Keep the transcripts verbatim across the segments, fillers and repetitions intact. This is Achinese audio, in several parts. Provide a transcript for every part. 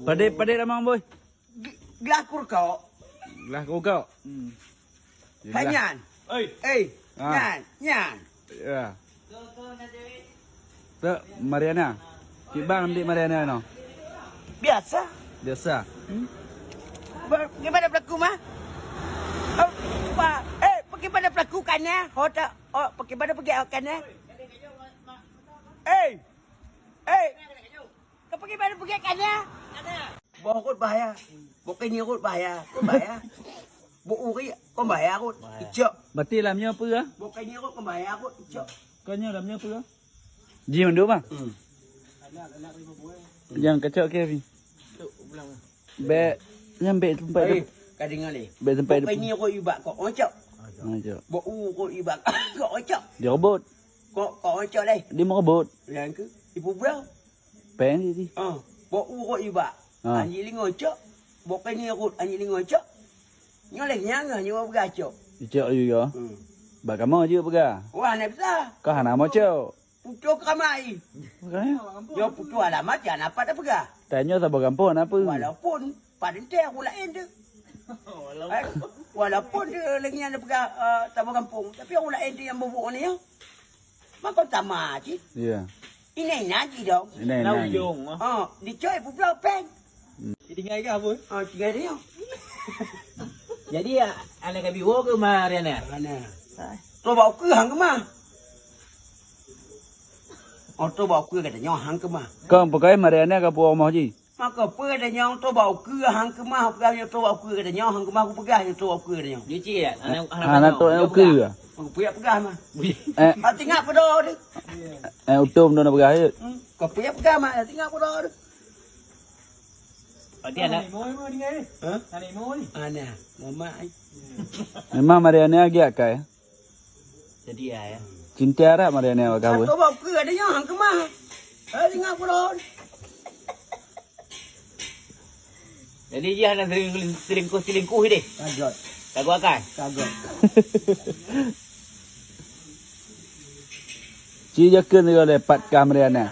Padé, padé lamang, boy. G-, gelah kurkok. Gelah kurkok. Hmm. Hai nyan. Oi. Eh, ah. Nyan, nyan. Ya. Tu Mariana. Kiban dik Mariana no. Biasa. Biasa. Hmm? Ba-, bagaimana pelaku mah? Oh, pa-, eh, bagaimana pelaku kana? Ho ta, oh, bagaimana pergi kana? Eh. Eh. Kau pergi mana pergi kana? Boh rot bahaya. Boh kini rot bahaya. Kau bahaya. Boh uri kau bahaya rot. Icok. Berarti lam nyoe peue? Boh kini rot kau bahaya rot. Icok. Kau nyoe lam nyoe peue? Ji mandum ah? Hmm. Nyang kacok ke, Pi? Bek, nyang bek tempat tu. Ka dengar leh. Bek tempat tu. Boh kini rot ibak kau ocok. Ocok. Boh u rot ibak kau ocok. Dia rebut. Kau, kau ocok leh. Dia merebut. Yang ke? Ibu bro. Peng di. Ah, boh u rot ibak. Ah. Anjing lingo cok. Boh kini rot anjing lingo cok. Nyoe leh nyang nyoe peugah cok. Cok you ya. Hmm. Bak kamoe je peugah. Wah, nak bisa. Kau hana mau cok. Putus kamai. Bukan ya? Yo putus alamat jangan apa dah peugah. Tanya sabar gampang apa? Walaupun pada teh aku lain tu. Eh, walaupun dia lagi yang dia peugah uh, sabar gampang, tapi aku lain tu yang bubuk ni ya. Maka sama cit. Ya. Ini ngaji dong. Ini ngaji. Ujung. Oh, dicoy publoe peng. Tinggai ke apa? Oh, tinggai dia. Jadi ya, anak kami wo ke Mariana? Mana? Coba ukur hang kemah. Oh, coba ukur kata nyoh hang kemah. Kong pokoknya Mariana ka puang moh ji. Maka peue gata nyang toh bak ukeue hang keumah, peugah nyoe toh bak ukeue gata nyoe hang keumah, kupeugah nyoe toh bak ukeue gata nyoe. Dia cik ya, anak, anak Hana panjang. Toh Dia ukeue peugah. Ke? Aku puyah peugah mah. Eh. Hati ngak pedo deh. Eh, utom tu nak peugah je. Hmm, kau puyah peugah mah, hati ngak pedo deh. Berarti anak Hah? Anak, mama ai. Memang Mariana lagi akai. Jadi ya, ya. Cinta harap Mariana bak kawin. Atau bak ukeue gata nyoe hang keumah. Eh, tinggal pulon. Jadi dia hana selingkuh, selingkuh, selingkuh deh. Kagak. Kagak akan. Kagak. Ci jakeun juga lepat kah Mariana.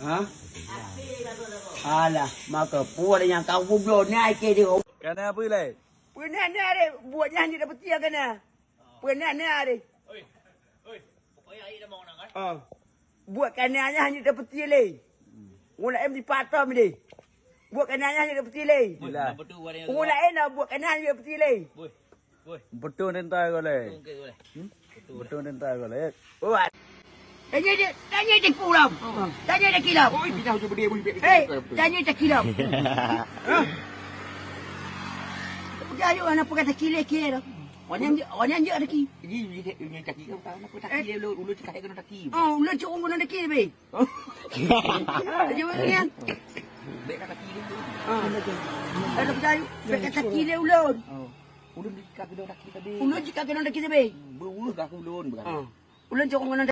Ha? Alah, maka puan yang kau goblok ni ai ke dia. Kana apa lai? Pernah ni ada buat yang dia dapat tiang kana. Pernah ni ada. Ah. Buat kananya hanya dapat tiang lé. Orang lain di patom deh. Buat kananya hanya dapat tiang lé. Orang lain dah buat kananya hanya dapat tiang lé. Betul tentang kau lai. Hmm? Betul tentang kau lai. Oh, tanya dia, tanya dia pulang. Tanya dia kilau. Oh, pindah je berdiri, berdiri. Eh, tanya dia kilau. Pergi ayo anak pegang taki lé kira. Orang yang orang yang dia taki. Ini ini ini taki kau tahu apa taki dia ulu ulu cakap kena taki. Oh, ulu cakap kena taki be. Jadi orang yang Bek kata kiri tu. Ah. Ada percaya. Bek kata kiri ulun. Oh. Ulun jika kena kaki tadi. Ulun jika kena kaki tadi. Berulah aku ulun bukan. Ah. Ulun cokong kena